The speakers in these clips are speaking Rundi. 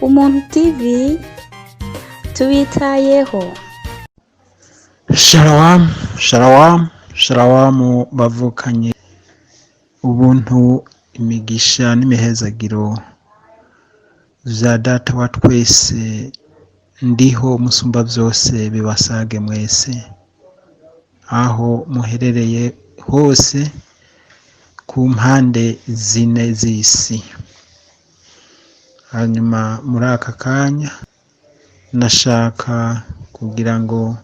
Umuntu TV tubitayeho. Shalawamu, shalawamu, shalawamu bavukanye. Ubuntu, imigisha n'imihezagiro vya Data wa twese ndiho musumba byose bibasage mwese aho muherereye hose ku mpande zine z'isi. Hanyuma muri aka kanya nashaka kugira ngo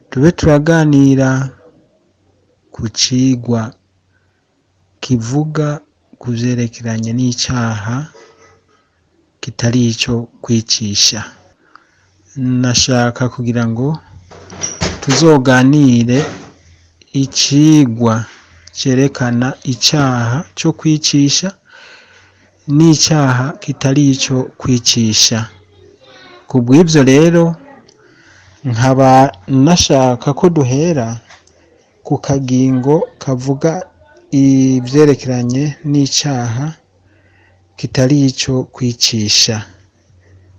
tube turaganira ku cigwa kivuga ku vyerekeranye n'icaha kitari ico kwicisha. Nashaka kugira ngo tuzoganire icigwa cerekana icaha co kwicisha n'icaha kitari ico kwicisha. Kubw'ivyo rero nkaba nashaka ko duhera ku kagingo kavuga ivyerekeranye n'icaha kitari ico kwicisha.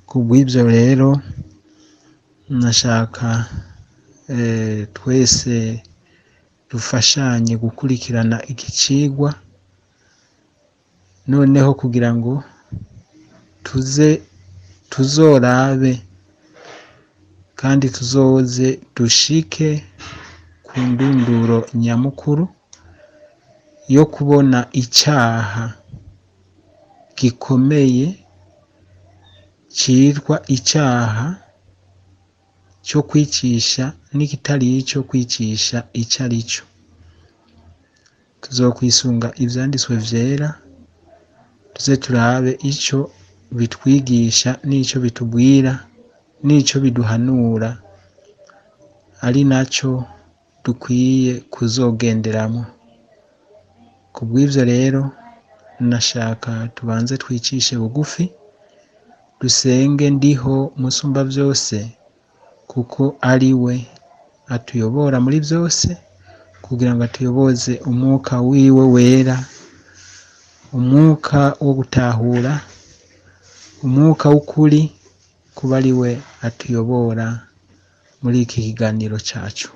Kubw'ivyo rero nashaka twese dufashanye gukurikirana iki cigwa, noneho kugira ngo tuze tuzorabe kandi tuzoze dushike ku ndunduro nyamukuru yo kubona icaha gikomeye citwa icaha cyo kwicisha n'ikitari ico kwicisha ico ari cyo. Tuzokwisunga ivyanditswe vyera, tuze turabe ico bitwigisha n'ico bitubwira n'ico biduhanura, ari naco dukwiye kuzogenderamwo. Kubw'ivyo rero nashaka tubanze twicishe bugufi, dusenge ndiho musumba byose, kuko ari we atuyobora muri byose, kugira ngo atuyoboze umwuka wiwe wera, umwuka wo gutahura, umwuka w'ukuri, kuba ari we atuyobora muri iki kiganiro cacu.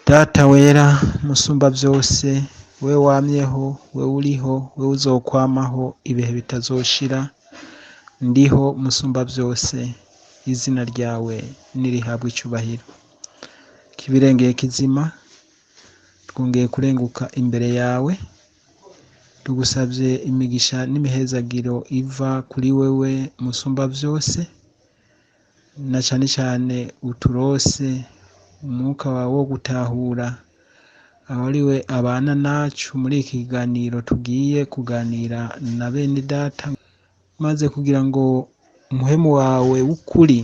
Data wera musumba byose, we wamyeho, we uriho, we uzokwamaho ibihe bitazoshira, ndiho musumba byose, izina ryawe nirihabwe icubahiro. Kibirengeye kizima, twongeye kurenguka imbere yawe, tugusabye imigisha n'imihezagiro iva kuri wewe musumba byose, na cane cane uturose umwuka wawe wo gutahura, aho ari we abana nacu muri iki kiganiro tugiye kuganira na bene data, maze kugira ngo umuhemu wawe w'ukuri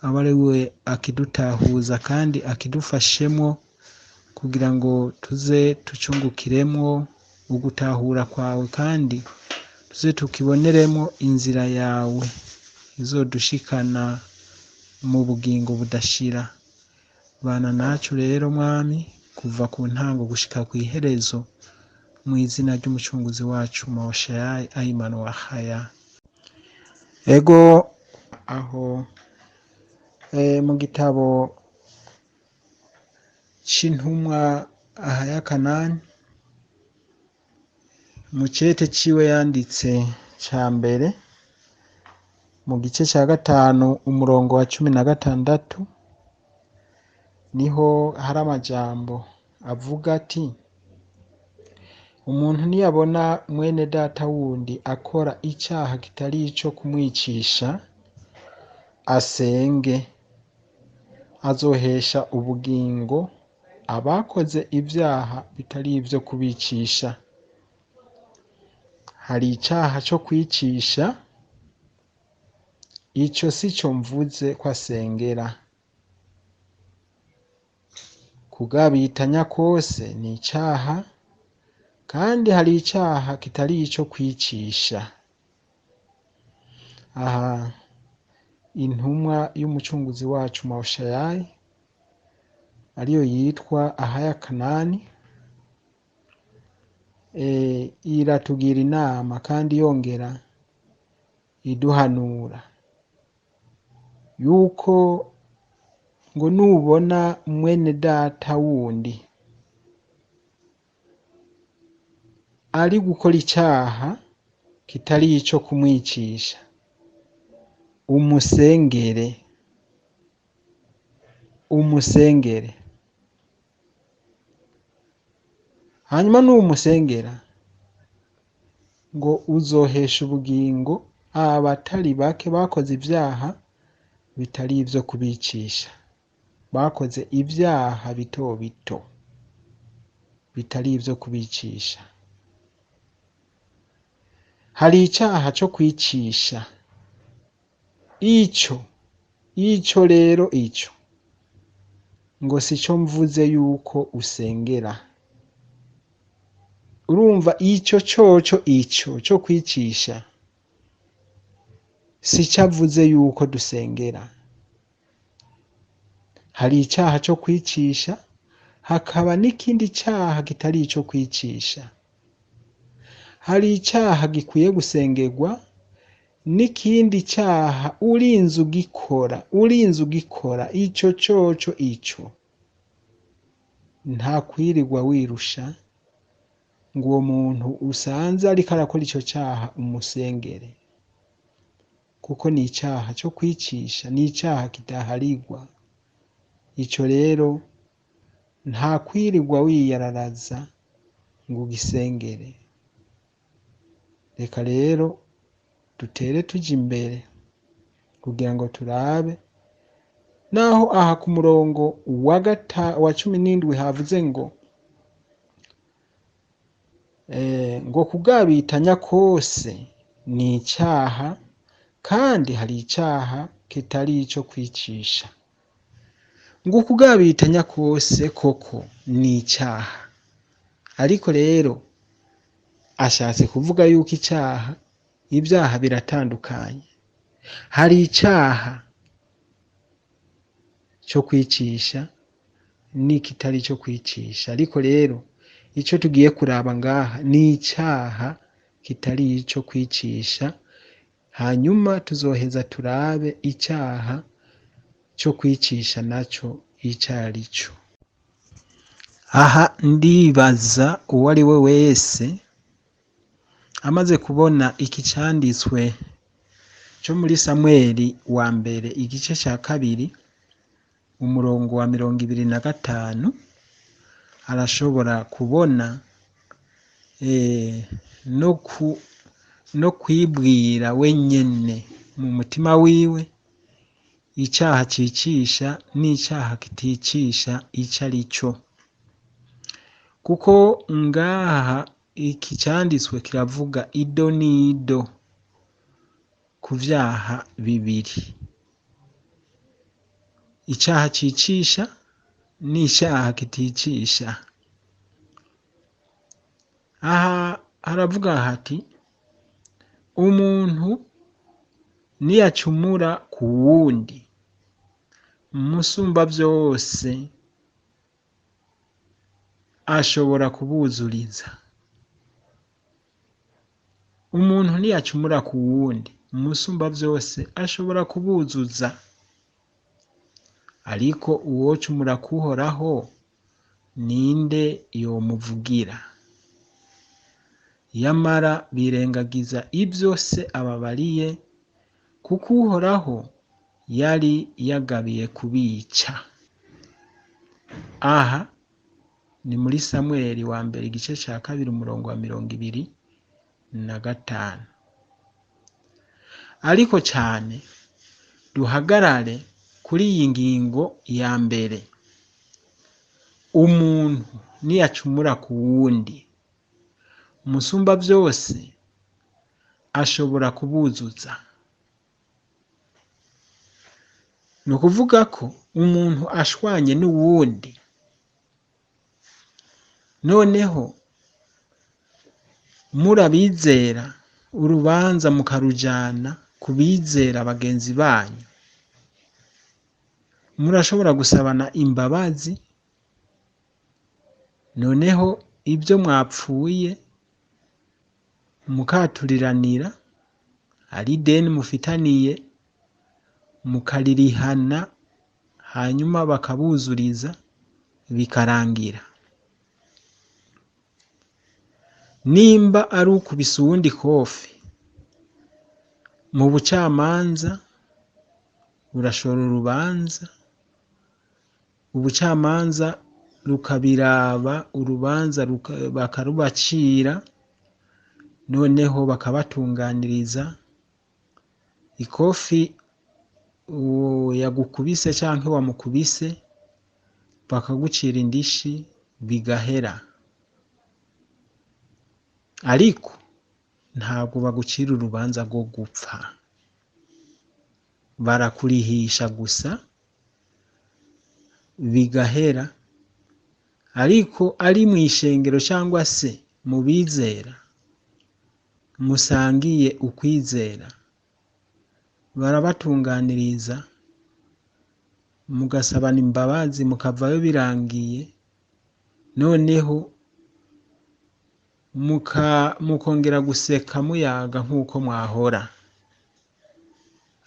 abe ari we akidutahuza kandi akidufashemwo, kugira ngo tuze tucungukiremwo ugutahura kwawe, kandi tuze tukiboneremwo inzira yawe izodushikana mu bugingo budashira. Bana nacu rero Mwami, kuva ku ntango gushika kw'iherezo, mu izina ry'umucunguzi wacu Moshayi Ayimanu Wahaya. Ego, aho mu gitabo c'intumwa Ahaya Kanani, mu cete ciwe yanditse ca mbere, mu gice ca 5 umurongo wa 16, niho hari amajambo avuga ati: umuntu niyabona mwene data wundi akora icaha kitari ico kumwicisha, asenge, azohesha ubugingo abakoze ivyaha bitari ivyo kubicisha. Hari icaha co kwicisha, ico sico mvuze ko asengera. Kugabitanya kose ni icaha, kandi hari icaha kitari ico kwicisha. Aha intumwa y'umucunguzi wacu Moshayi, ariyo yitwa Ahaya Kanani, iratugira inama kandi yongera iduhanura yuko ngo nubona mwene data wundi ari gukora icaha kitari ico kumwicisha, umusengere, umusengere. Hanyuma numusengera ngo uzohesha ubugingo abatari bake bakoze ivyaha bitari ivyo kubicisha, bakoze ivyaha bito bito bitari ivyo kubicisha. Hari icaha co kwicisha, ico rero ico ngo sico mvuze yuko usengera. Urumva ico coco ico co kwicisha sico avuze yuko dusengera. Hari icaha co kwicisha, hakaba n'ikindi caha kitari ico kwicisha. Hari icaha gikwiye gusengerwa n'ikindi caha urinze ugikora ico coco ico nta kwirirwa wirusha ngo uwo muntu usanze ariko arakora ico caha umusengere, kuko ni icaha co kwicisha, ni icaha kidaharigwa. Ico rero nta kwirirwa wiyararaza ngo ugisengere. Reka rero dutere tuja imbere kugira ngo turabe naho aha ku murongo wa 17 havuze ngo ngo kugabitanya kose ni icaha, kandi hari icaha kitari ico kwicisha. Ngo kugabitanya kose koko ni icaha, ariko rero ashatse kuvuga yuko icaha, ibyaha biratandukanye. Hari icaha co kwicisha n'ikitari ico kwicisha, ariko rero ico tugiye kuraba ngaha ni icaha kitari ico kwicisha, hanyuma tuzoheza turabe icaha co kwicisha naco icarico. Aha ndibaza uwo ari we wese amaze kubona iki canditswe co muri Samweli wa mbere igice ca 2 umurongo wa 25, arashobora kubona no kwibwira wenyene mu mutima wiwe icaha cicisha n'icaha kiticisha icarico. Kuko ngaha iki canditswe kiravuga ido n'ido ku vyaha bibiri, icaha cicisha n'icaha kiticisha. Aha haravuga hati umuntu niyacumura ku wundi, Musumba vyose ashobora kubuzuriza. Umuntu niyacumura ku wundi, Musumba vyose ashobora kubuzuza, ariko uwocumura k'Uhoraho ninde yomuvugira? Yamara birengagiza ivyo se ababariye, kuko Uhoraho yari yagabiye kubica. Aha ni muri Samweli wa mbere igice ca 2 umurongo wa 25. Ariko cane duhagarare kuri iyi ngingo ya mbere, umuntu niyacumura ku wundi, Musumba vyose ashobora kubuzuza. Ni ukuvuga ko umuntu ashwanye n'uwundi, noneho murabizera urubanza mukarujana kubizera bagenzi banyu, murashobora gusabana imbabazi, noneho ibyo mwapfuye mukaturiranira, Ari ideni mufitaniye, mukaririhana, hanyuma bakabuzuriza bikarangira. Nimba ari ukubise uwundi kofi mu bucamanza, urashora urubanza, ubucamanza rukabiraba, urubanza bakarubacira, noneho bakabatunganiriza. Ikofi uwo yagukubise canke wamukubise, bakagucira indishi bigahera. Ariko ntabwo bagucira urubanza rwo gupfa, barakurihisha gusa bigahera. Ariko ari mw'ishengero cyangwa se mu bizera musangiye ukwizera, barabatunganiriza, mugasabana imbabazi, mukavayo birangiye, noneho mukongera guseka muyaga nk'uko mwahora.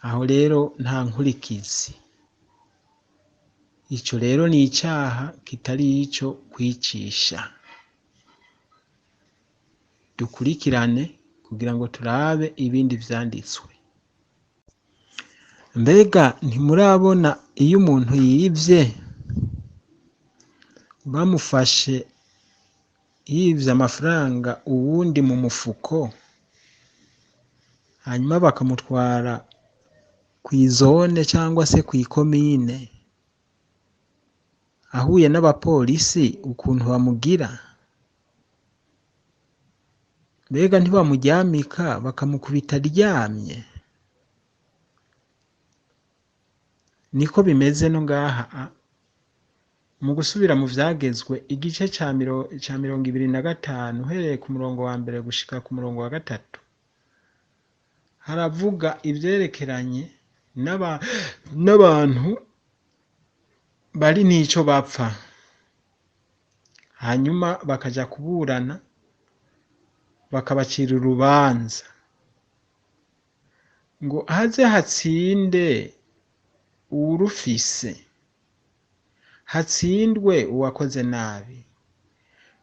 Aho rero nta nkurikizi. Ico rero ni icaha kitari ico kwicisha. Dukurikirane kugira ngo turabe ibindi vyanditswe. Mbega ntimurabona iyo umuntu yivye, bamufashe yivye amafaranga uwundi mu mufuko, hanyuma bakamutwara kw'izone cyangwa se kw'ikomine, ahuye n'abapolisi ukuntu bamugira? Mbega ntibamuryamika bakamukubita aryamye? Niko bimeze no ngaha. Mu gusubira mu vyagezwe igice ca 25 uhereye ku murongo wa mbere gushika ku murongo wa 3, haravuga ivyerekeranye n'abantu bari n'ico bapfa, hanyuma bakaja kuburana, bakabacira urubanza ngo haze hatsinde uwurufise, hatsindwe uwakoze nabi.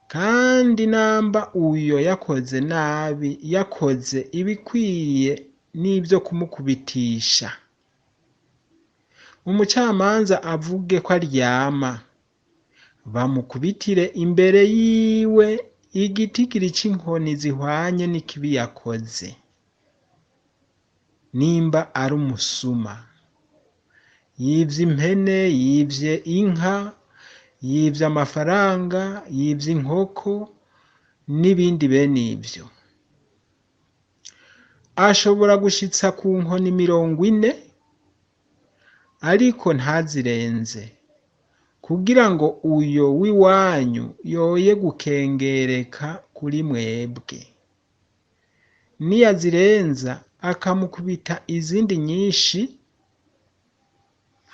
Kandi namba uyo yakoze nabi yakoze ibikwiye n'ibyo kumukubitisha, umucamanza avuge ko aryama, bamukubitire imbere yiwe igitigiri c'inkoni zihwanye n'ikibi yakoze. Nimba ari umusuma, yivye impene, yivye inka, yivye amafaranga, yivye inkoko n'ibindi bene ivyo, ashobora gushitsa ku nkoni 40, ariko ntazirenze, kugira ngo uyo w'iwanyu yoye gukengereka kuri mwebwe. Niyazirenza akamukubita izindi nyinshi,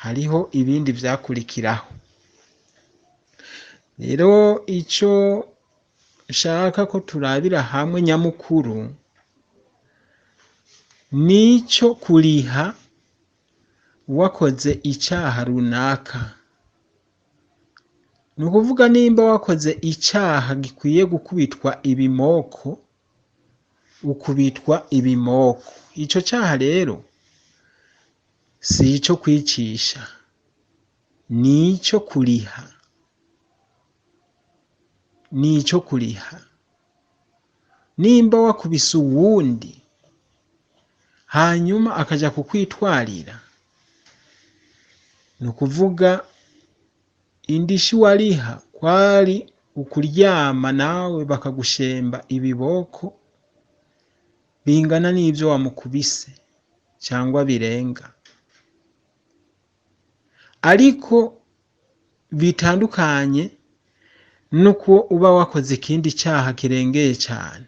hariho ibindi vyakurikiraho. Rero ico nshaka ko turabira hamwe nyamukuru nico kuriha wakoze icaha runaka. Ni ukuvuga nimba wakoze icaha gikwiye gukubitwa ibimoko, ukubitwa ibimoko. Ico caha rero si ico kwicisha, nico kuriha, nico kuriha. Nimba wakubise uwundi hanyuma akaja kukwitwarira, ni ukuvuga indishi wariha kwari ukuryama nawe bakagushemba ibiboko bingana n'ivyo wamukubise cyangwa birenga. Ariko bitandukanye nuko uba wakoze ikindi cyaha kirengeye cyane.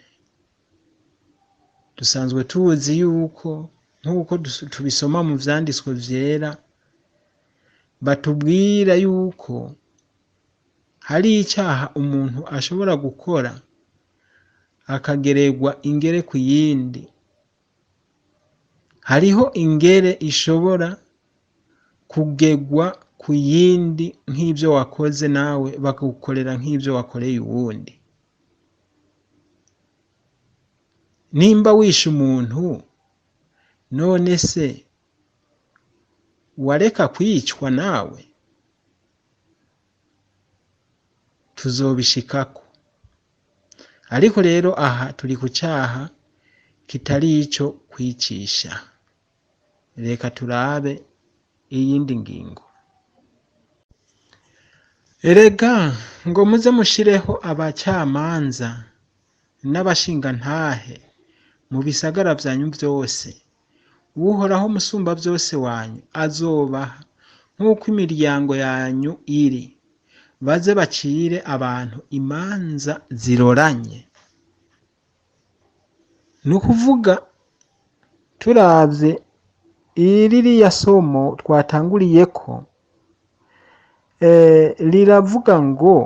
Dusanzwe tuzi yuko nk'uko tubisoma mu vyanditswe vyera, batubwira yuko hari icyaha umuntu ashobora gukora akageregwa ingere ku yindi, Hariho ingere ishobora kugegwa ku yindi nk'ibyo wakoze nawe bakagukorera nk'ibyo wakoreye uwundi. Nimba wishe umuntu, none se wareka kwicwa nawe? Tuzobishikako. Ariko rero aha turi ku cyaha kitari ico kwicisha. Reka turabe iyindi ngingo. Erega ngo muze mushireho abacamanza n'abashingantahe mu bisagara vyanyu vyose, Uhoraho Musumbavyose wanyu azobaha nk'uko imiryango yanyu iri, baze bacire abantu imanza ziroranye. Ni ukuvuga turavye ririya somo twatanguriyeko, riravuga ngo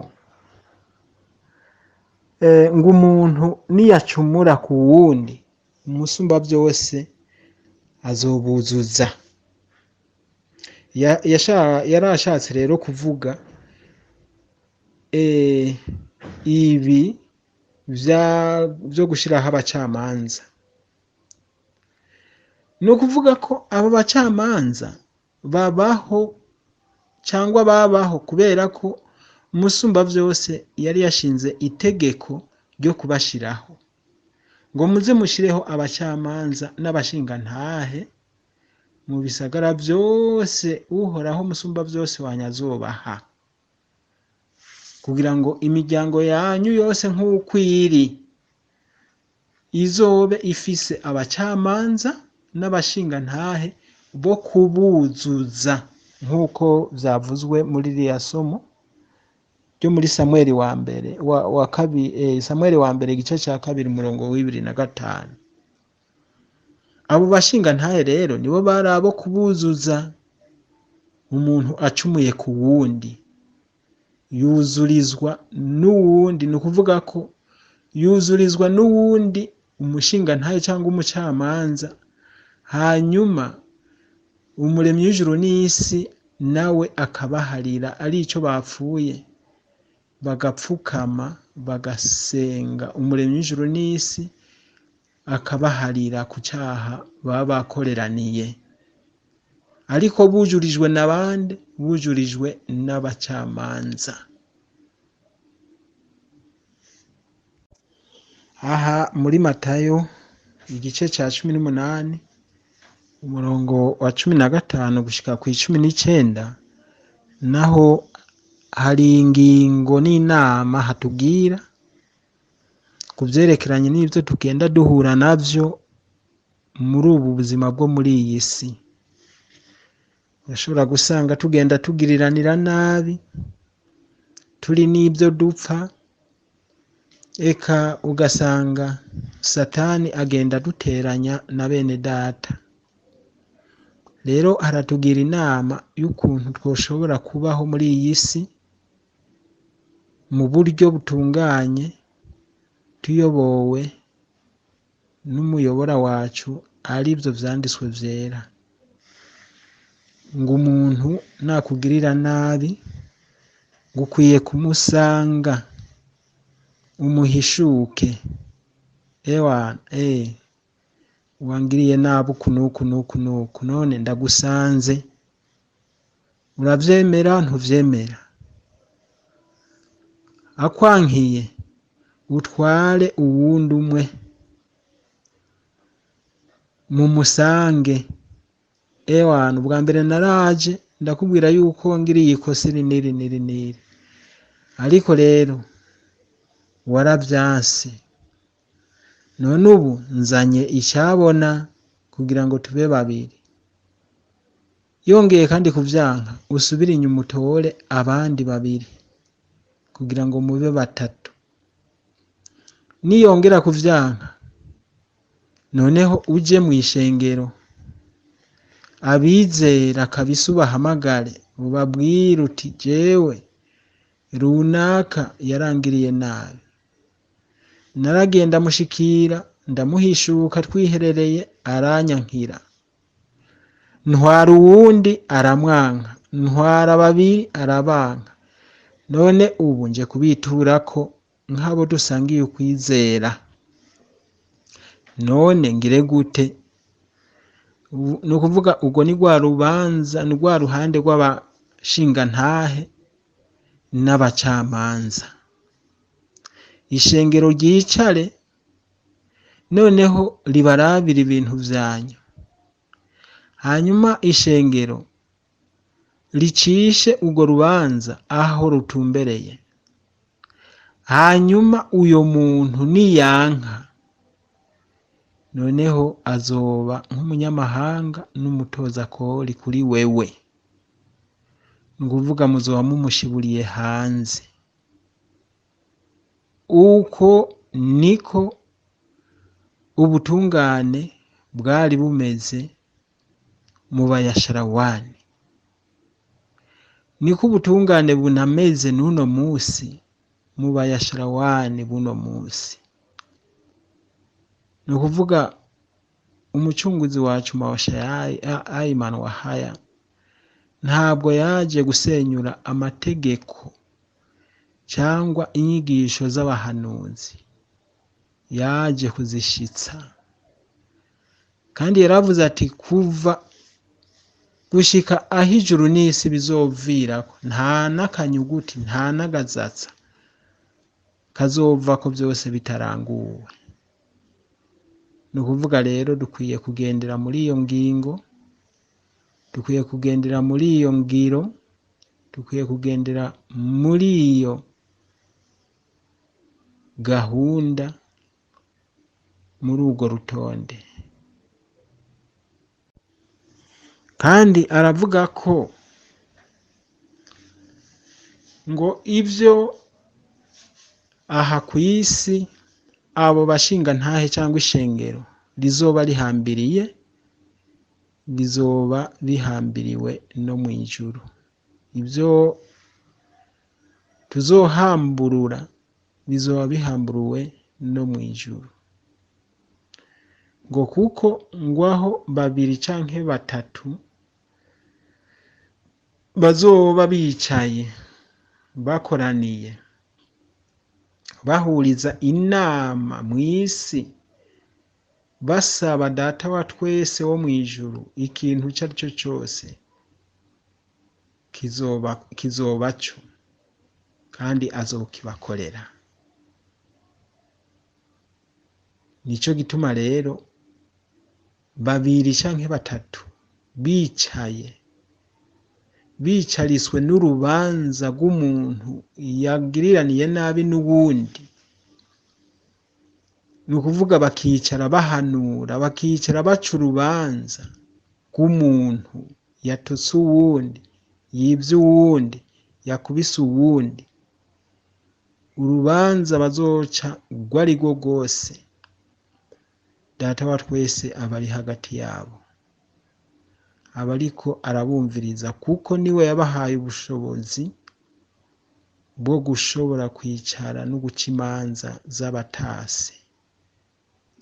ngo umuntu niyacumura ku wundi, Umusumbavyose azobuzuza. Yarashatse rero kuvuga ibi vyo gushiraho abacamanza. Ni ukuvuga ko abo bacamanza babaho cyangwa babaho kubera ko Umusumbavyose yari yashinze itegeko ryo kubashiraho, ngo muze mushireho abacamanza n'abashingantahe mu bisagara vyose Uhoraho Musumbavyose wanyu azobaha, kugira ngo imiryango yanyu yose nk'uko iri izobe ifise abacamanza n'abashingantahe bo kubuzuza, nk'uko vyavuzwe muri ririya somo ryo muri Samweli wa mbere wa kabiri, Samweli wa mbere igice ca 2 umurongo wa 25. Abo bashingantahe rero nibo bari abo kubuzuza. Umuntu acumuye ku wundi yuzurizwa n'uwundi, ni ukuvuga ko yuzurizwa n'uwundi umushingantahe cyangwa umucamanza, hanyuma Umuremyi w'ijuru n'isi nawe akabaharira ari ico bapfuye, bagapfukama bagasenga Umuremyi w'ijuru n'isi akabaharira ku cyaha baba bakoreraniye. Ariko bujurijwe n'abandi, bujurijwe n'abacamanza. Aha muri Matayo igice ca 18 umurongo wa 15 gushika ku 19, naho hari ingingo n'inama hatubwira ku vyerekeranye n'ivyo tugenda duhura navyo muri ubu buzima bwo muri iyi si. Urashobora gusanga tugenda tugiriranira nabi, turi n'ibyo dupfa, eka ugasanga Satani agenda duteranya na bene data. Rero aratugira inama y'ukuntu twoshobora kubaho muri iyi si mu buryo butunganye, tuyobowe n'umuyobora wacu, arivyo vyanditswe vyera. Ngo umuntu nakugirira nabi, ngo ukwiye kumusanga umuhishuke. Ewana, wangiriye nabi uku n'uku n'uku n'uku, none ndagusanze, uravyemera ntuvyemera? Akwankiye utware uwundi umwe mumusange. Ewana, ubwa mbere naraje ndakubwira yuko wangiriye ikosa iri n'iri n'iri n'iri, ariko rero waravyanse, none ubu nzanye icyabona kugira ngo tube babiri. Yongeye kandi kuvyanka, usubire inyuma utore abandi babiri kugira ngo mube batatu. Niyongera kuvyanka, noneho uje mw'ishengero, abizera kabisa ubahamagare, ubabwire uti jewe runaka yarangiriye nabi, naragenda mushikira ndamuhishuka twiherereye aranyankira, Ntwara uwundi aramwanka, ntwara babiri arabanka. None ubu nje kubiturako nk'abo dusangiye ukwizera. None ngire gute? Ni ukuvuga ubwo ni rwa rubanza, ni rwa ruhande rw'abashingantahe n'abacamanza. Ishengero ryicare noneho ribarabire ibintu vyanyu, hanyuma ishengero ricishe urwo rubanza aho rutumbereye, hanyuma uyo muntu niyanka noneho azoba nk'umunyamahanga n'umutozakori kuri wewe. Ni ukuvuga muzoba mumushiburiye hanze. Uko niko ubutungane bwari bumeze mu Bayasharawani, niko ubutungane bunameze n'uno musi mu Bayasharawani buno musi. Ni ukuvuga umucunguzi wacu Mawashayayi Ayimani Wahaya ntabwo yaje gusenyura amategeko cyangwa inyigisho z'abahanuzi, yaje kuzishitsa. Kandi yaravuze ati kuva gushika aho ijuru n'isi bizovirako nta n'akanyuguti nta n'agazatsa kazovako byose bitaranguwe. Ni ukuvuga rero dukwiye kugendera muri iyo ngingo, dukwiye kugendera muri iyo ngiro, dukwiye kugendera muri iyo gahunda, muri urwo rutonde. Kandi aravuga ko ngo ibyo aha ku isi abo bashingantahe cyangwa ishengero rizoba rihambiriye, bizoba bihambiriwe no mu ijuru. Ibyo tuzohamburura bizoba bihamburuwe no mu ijuru. Ngo kuko ngwaho babiri canke batatu bazoba bicaye bakoraniye bahuriza inama mw'isi basaba Data wa twese wo mw'ijuru ikintu icyo ari cyo cyose kizoba cyo, kandi azokibakorera. Nico gituma rero babiri canke batatu bicaye bicariswe n'urubanza rw'umuntu yagiriraniye nabi n'uwundi, ni ukuvuga bakicara bahanura, bakicara baca urubanza rw'umuntu yatutse uwundi, yivye uwundi, yakubise uwundi, urubanza bazoca urwo ari rwo rwose, Data wa twese aba ari hagati yabo, aba ariko arabumviriza, kuko niwe yabahaye ubushobozi bwo gushobora kwicara no guca imanza z'abatasi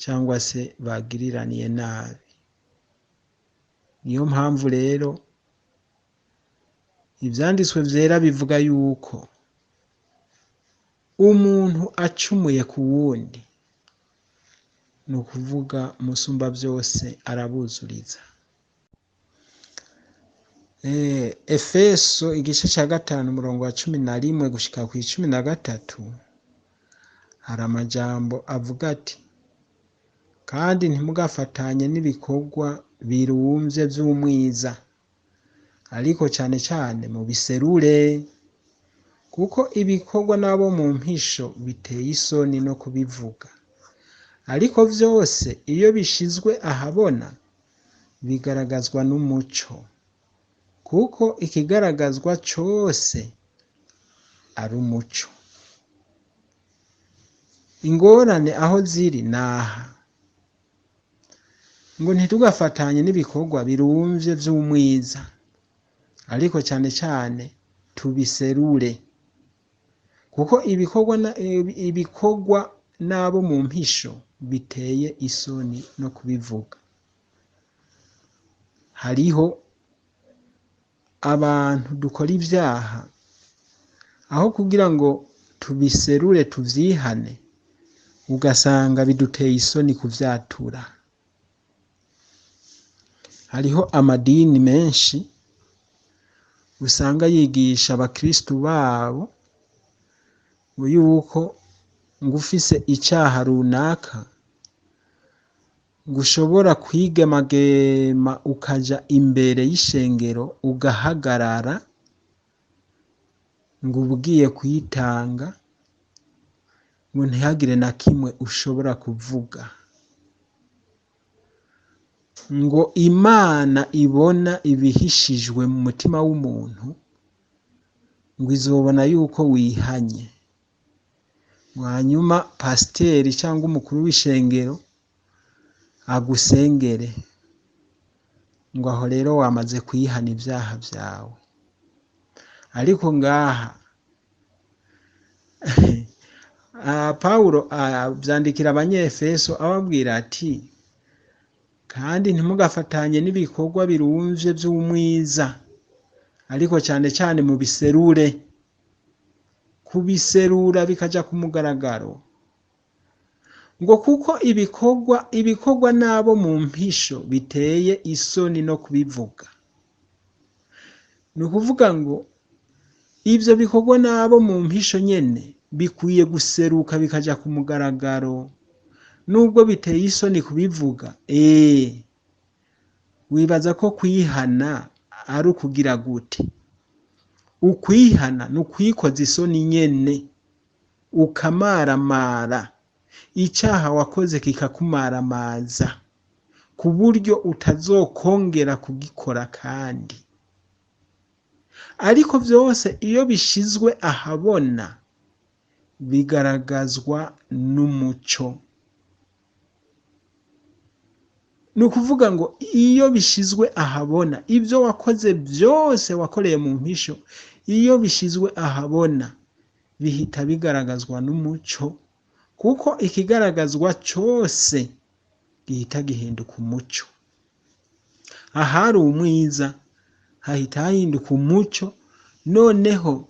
cyangwa se bagiriraniye nabi. Niyo mpamvu rero ivyanditswe vyera bivuga yuko umuntu acumuye ku wundi, ni ukuvuga Musumba byose arabuzuriza. Efeso igice cya 5 umurongo wa 11 gushika ku 13, hari amajambo avuga ati kandi ntimugafatanye n'ibikorwa birumvye vy'umwiza, ariko cyane cyane mubiserure, kuko ibikorwa n'abo mu mpisho biteye isoni no kubivuga, ariko vyose iyo bishizwe ahabona bigaragazwa n'umuco, kuko ikigaragazwa cose ari umuco. Ingorane aho ziri naha, ngo ntitugafatanye n'ibikorwa birumvye vy'umwiza, ariko cyane cyane tubiserure, kuko ibikorwa n'abo mu mpisho biteye isoni no kubivuga. Hariho abantu dukora ivyaha, aho kugira ngo tubiserure tuvyihane, ugasanga biduteye isoni kuvyatura. Hariho amadini menshi usanga yigisha abakristu babo yuko ngo ufise icaha runaka, ngo ushobora kwigemagema ukaja imbere y'ishengero ugahagarara, ngo uba ugiye kwitanga, ngo ntihagire na kimwe ushobora kuvuga, ngo Imana ibona ibihishijwe mu mutima w'umuntu, ngo izobona yuko wihanye. Hanyuma pasiteri cyangwa umukuru w'ishengero agusengere, ngo aho rero wamaze kwihana ibyaha byawe. Ariko ngaha Pawulo avyandikira Abanyefeso ababwira ati: kandi ntimugafatanye n'ibikorwa birumvye vy'umwiza, ariko cane cane mubiserure. Kubiserura bikaja ku mugaragaro, ngo kuko ibikorwa n'abo mu mpisho biteye isoni no kubivuga. Ni ukuvuga ngo ivyo bikorwa n'abo mu mpisho nyene bikwiye guseruka bikaja ku mugaragaro, nubwo biteye isoni kubivuga. Wibaza ko kwihana ari ukugira gute? Ukwihana ni ukwikoza isoni nyene, ukamaramara, icaha wakoze kikakumaramaza, ku buryo utazokongera kugikora kandi. Ariko vyose iyo bishizwe ahabona bigaragazwa n'umuco. Ni ukuvuga ngo iyo bishizwe ahabona, ibyo wakoze byose wakoreye mu mpisho, iyo bishizwe ahabona bihita bigaragazwa n'umuco, kuko ikigaragazwa cyose gihita gihinduka umuco. Ahari umwiza hahita hahinduka umuco, noneho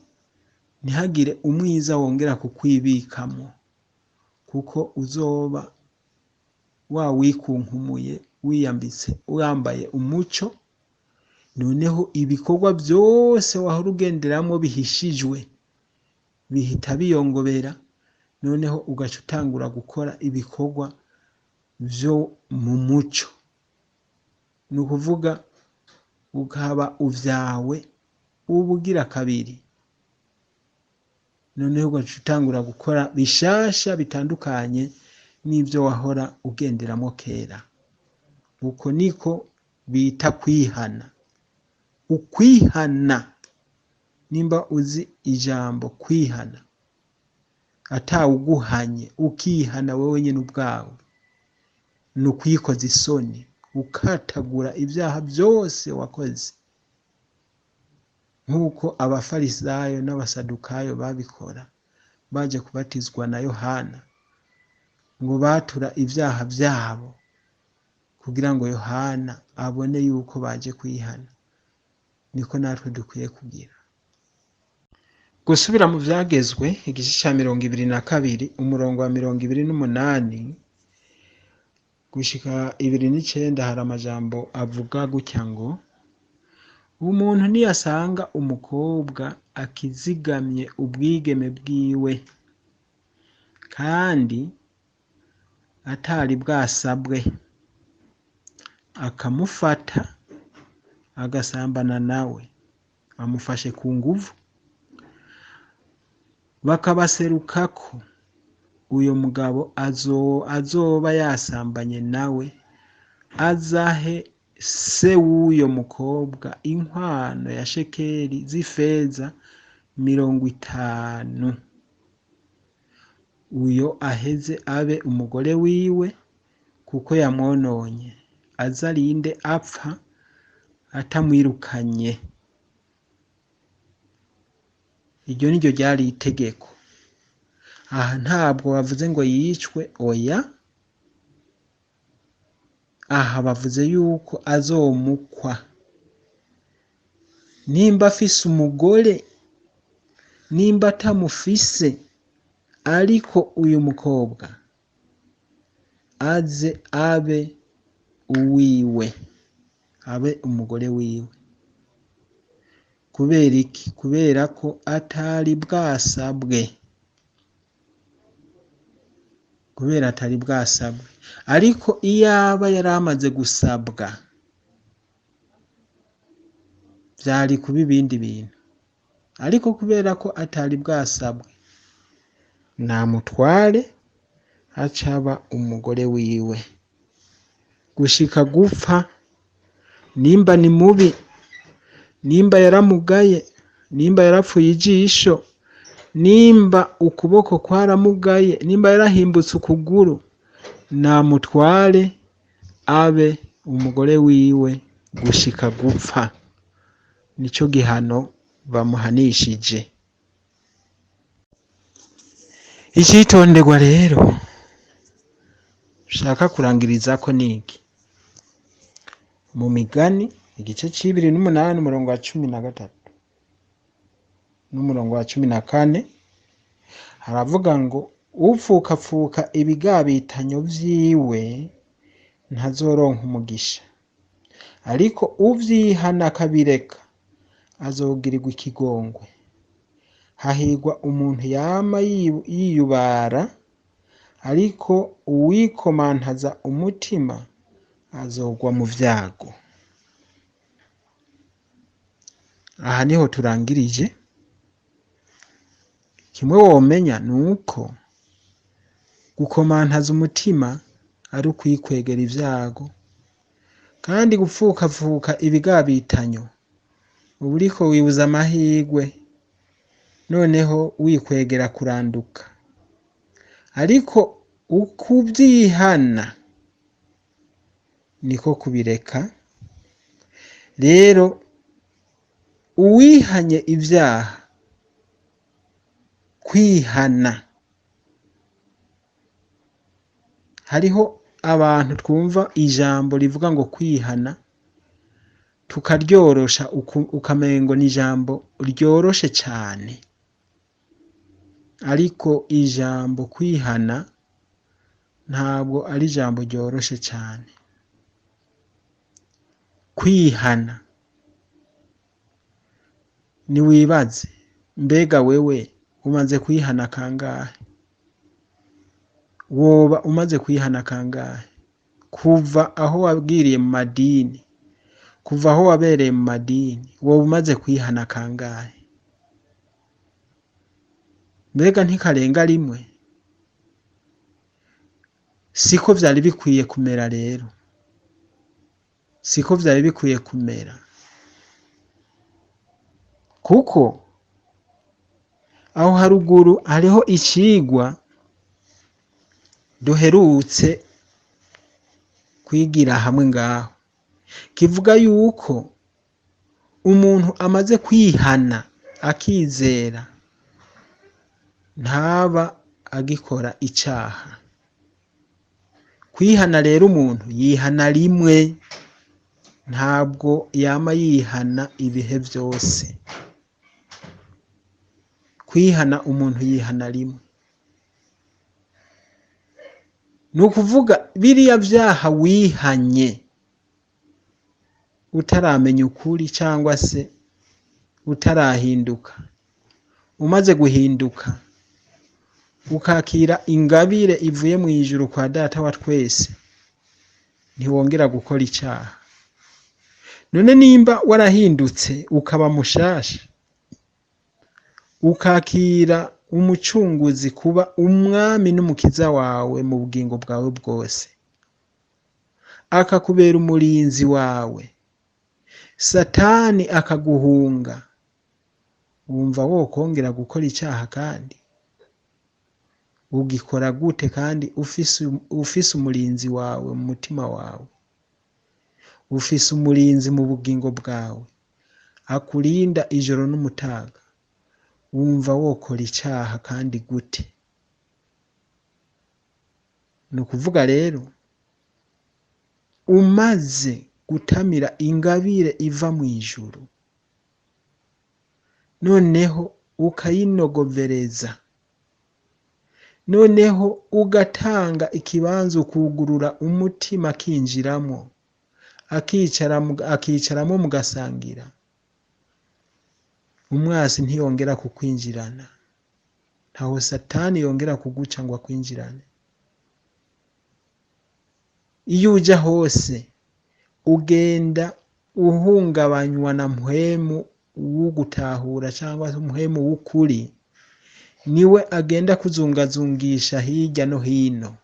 ntihagire umwiza wongera kukwibikamo, kuko uzoba wawikunkumuye, wiyambitse, wambaye umuco. Noneho ibikorwa byose wahora ugenderamo bihishijwe bihita biyongobera, noneho ugaca utangura gukora ibikorwa vyo mu muco. Ni ukuvuga ukaba uvyawe ubugira kabiri, noneho ugaca utangura gukora bishasha bitandukanye n'ivyo wahora ugenderamo kera. Uko niko bita kwihana. Ukwihana, nimba uzi ijambo kwihana, atawuguhanye ukihana wewe nyene ubwawe, ni ukwikoza isoni, ukatagura ibyaha byose wakoze, nk'uko abafarisayo n'abasadukayo babikora baje kubatizwa na Yohana, ngo batura ibyaha byabo kugira ngo Yohana abone yuko baje kwihana. Niko natwe dukwiye kugira. Gusubira mu vyagezwe igice ca 22 umurongo wa 28 gushika 29, hari amajambo avuga gutya ngo: umuntu niyasanga umukobwa akizigamye ubwigeme bwiwe, kandi atari bwasabwe, akamufata agasambana nawe, amufashe ku nguvu, bakabaserukako, uyo mugabo azoba yasambanye nawe azahe se w'uyo mukobwa inkwano ya shekeli z'ifeza 50, uyo aheze abe umugore wiwe, kuko yamwononye, azarinde apfa atamwirukanye. Iryo niryo ryari itegeko. Aha ntabwo bavuze ngo yicwe, oya. Aha bavuze yuko azomukwa. Nimba afise umugore, nimba atamufise, ariko uyu mukobwa aze abe uwiwe, abe umugore wiwe. Kubera iki? Kubera ko atari bwasabwe. Kubera atari bwasabwe. Ariko iyaba yari amaze gusabwa, vyari kuba ibindi bintu. Ariko kubera ko atari bwasabwe, namutware acaba umugore wiwe gushika gupfa. Nimba ni mubi, nimba yaramugaye, nimba yarapfuye ijisho, nimba ukuboko kwaramugaye, nimba yarahimbutse ukuguru, namutware abe umugore wiwe gushika gupfa. Nico gihano bamuhanishije. Icitonderwa rero nshaka kurangirizako niki? Mu Migani igice c'28 umurongo wa 13 n'umurongo wa 14 haravuga ngo upfukapfuka ibigabitanyo vyiwe ntazoronka umugisha, ariko uvyihana akabireka azogirirwa ikigongwe. Hahirwa umuntu yama yiyubara, ariko uwikomantaza umutima azogwa mu vyago. Aha niho turangirije. Kimwe womenya nuko gukomantaza umutima ari ukwikwegera ivyago, kandi gupfukapfuka ibigabitanyo uba uriko wibuza amahirwe, noneho wikwegera kuranduka. Ariko ukuvyihana niko kubireka. Rero uwihanye ivyaha, kwihana, hariho abantu twumva ijambo rivuga ngo kwihana tukaryorosha, ukamengo ni ijambo ryoroshe cane, ariko ijambo kwihana ntabwo ari ijambo ryoroshe cane. Kwihana, niwibaze mbega wewe umaze kwihana kangahe? Woba umaze kwihana kangahe? Kuva aho wabwiriye mu madini, kuva aho wabereye mu madini, woba umaze kwihana kangahe? Mbega ntikarenga rimwe? Siko vyari bikwiye kumera rero, siko vyari bikwiye kumera, kuko aho haruguru hariho icigwa duherutse kwigira hamwe ngaho, kivuga yuko umuntu amaze kwihana akizera ntaba agikora icaha. Kwihana rero umuntu yihana rimwe, ntabwo yama yihana ibihe vyose. Kwihana umuntu yihana rimwe, ni ukuvuga biriya vyaha wihanye utaramenya ukuri cyangwa se utarahinduka. Umaze guhinduka ukakira ingabire ivuye mu ijuru kwa Data wa twese, ntiwongera gukora icaha. None nimba warahindutse ukaba mushasha, ukakira umucunguzi kuba umwami n'umukiza wawe mu bugingo bwawe bwose, akakubera umurinzi wawe, Satani akaguhunga, wumva wokongera gukora icaha? Kandi ugikora gute kandi ufise umurinzi wawe mu mutima wawe, ufise umurinzi mu bugingo bwawe akurinda ijoro n'umutaga, wumva wokora icaha kandi gute? Ni ukuvuga rero Umaze gutamira ingabire iva mu ijuru, noneho ukayinogovereza, noneho ugatanga ikibanza, ukugurura umutima akinjiramo, akicaramo mugasangira, umwasi ntiyongera kukwinjirana, ntaho Satani yongera kuguca ngo akwinjirane. Iyo uja hose ugenda uhungabanywa na mpwemu w'ugutahura cyangwa mpwemu w'ukuri, niwe agenda kuzungazungisha hirya no hino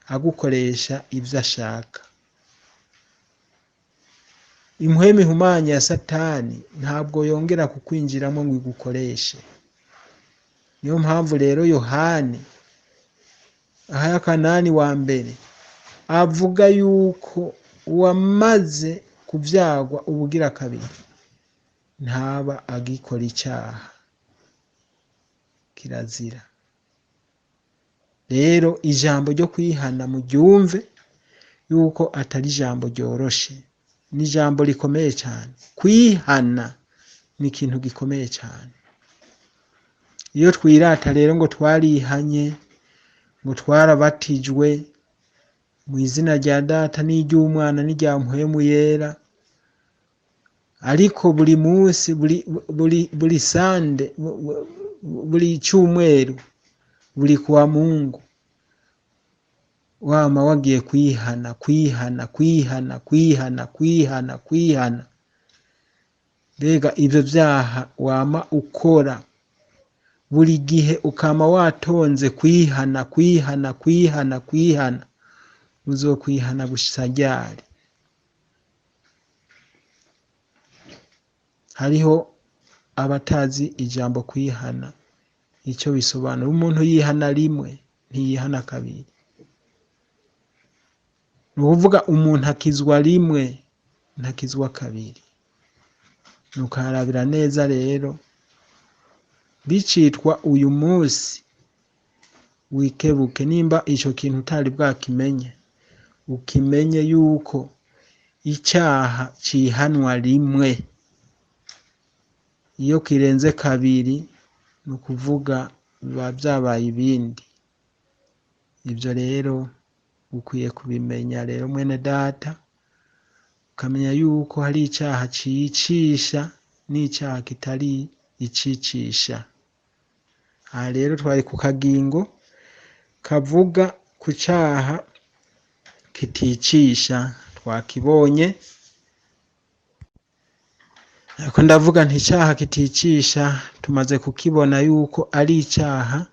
agukoresha ibyo ashaka. Impwemu ihumanya ya Satani ntabwo yongera kukwinjiramo ngo igukoreshe. Niyo mpamvu rero Yohani ahayakanani wa mbere avuga yuko uwamaze kubyagwa ubugira kabiri ntaba agikora icyaha, kirazira. Rero ijambo ryo kwihana muryumve yuko atari ijambo ryoroshe, ni ijambo rikomeye cyane. Kwihana ni ikintu gikomeye cyane. Iyo twirata rero ngo twarihanye, ngo twarabatijwe mu izina rya Data n'iry'Umwana n'irya Mpwemu Yera, ariko buri munsi, buri sande, buri cyumweru, buri kuwa Mungu wama wagiye kwihana, kwihana, kwihana, kwihana, kwihana, kwihana. Mbega ibyo byaha wama ukora buri gihe, ukama watonze kwihana, kwihana, kwihana, kwihana, uzokwihana gushitsa ryari? Hariho abatazi ijambo kwihana icyo bisobanura. Umuntu yihana rimwe, ntiyihana kabiri. Ni ukuvuga umuntu akizwa rimwe, ntakizwa kabiri. Nukaharabira neza rero, bicitwa uyu munsi wikebuke. Nimba icyo kintu utari bwakimenye, ukimenye yuko icyaha cihanwa rimwe. Iyo kirenze kabiri ni ukuvuga biba byabaye ibindi. Ibyo rero ukwiye kubimenya rero mwene Data, ukamenya yuko hari icyaha cicisha n'icyaha kitari icicisha. Aha rero twari ku kagingo kavuga ku cyaha kiticisha, twakibonye. Ariko ndavuga nti icyaha kiticisha tumaze kukibona yuko ari icyaha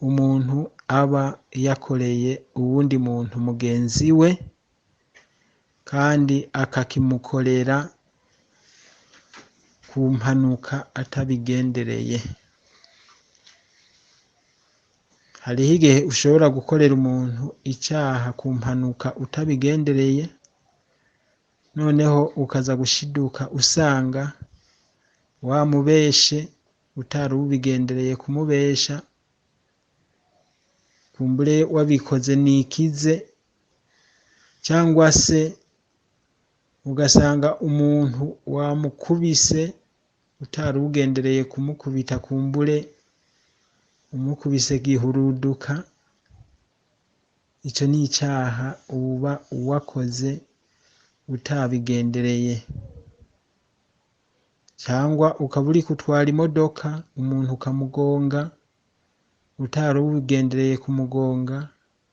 umuntu aba yakoreye uwundi muntu mugenzi we, kandi akakimukorera ku mpanuka atabigendereye. Hariho igihe ushobora gukorera umuntu icyaha ku mpanuka utabigendereye, noneho ukaza gushiduka usanga wamubeshe utari ubigendereye kumubesha, kumbure wabikoze nikize, cyangwa se ugasanga umuntu wamukubise utari ugendereye kumukubita, kumbure umukubise gihuruduka. Icyo ni icyaha uba uwakoze utabigendereye. Cyangwa ukaba uri kutwara imodoka umuntu ukamugonga utari ubigendereye kumugonga,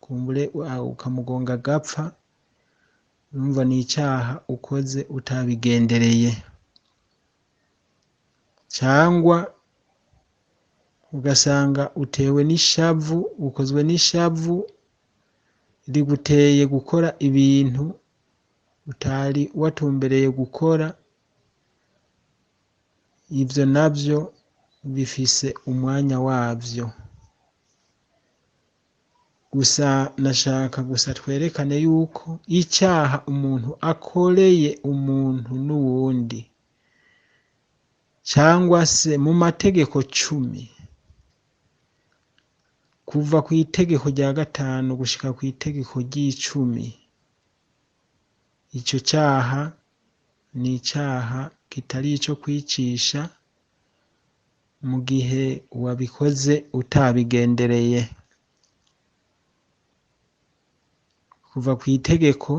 kumbure ukamugonga agapfa, urumva ni icyaha ukoze utabigendereye. Cyangwa ugasanga utewe n'ishavu, ukozwe n'ishavu riguteye gukora ibintu utari watumbereye gukora, ibyo nabyo bifise umwanya wabyo. Gusa nashaka gusa twerekane yuko icyaha umuntu akoreye umuntu n'uwundi, cyangwa se mu mategeko 10, kuva ku itegeko rya 5 gushika ku itegeko ry'10, Ico caha ni icaha kitari ico kwicisha mu gihe wabikoze utabigendereye. Kuva kw'itegeko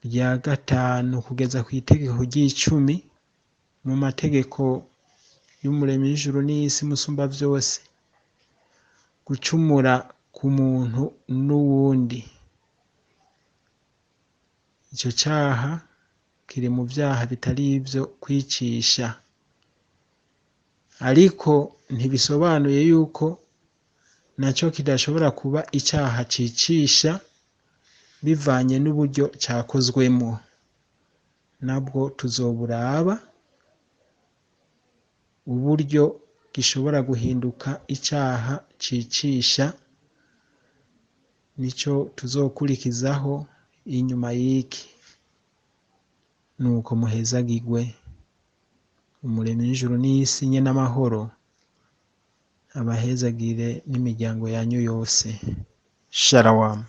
rya 5 kugeza kw'itegeko ry'icumi mu mategeko y'umuremyi w'ijuru n'isi musumba vyose, gucumura ku muntu n'uwundi, ico caha kiri mu vyaha bitari ivyo kwicisha, ariko ntibisobanuye yuko naco kidashobora kuba icaha cicisha bivanye n'uburyo cakozwemwo. Nabwo tuzoburaba uburyo gishobora guhinduka icaha cicisha, nico tuzokurikizaho inyuma y'iki. Nuko muhezagirwe, umuremyi w'ijuru n'isi nyene amahoro abahezagire n'imiryango yanyu yose. Shalom.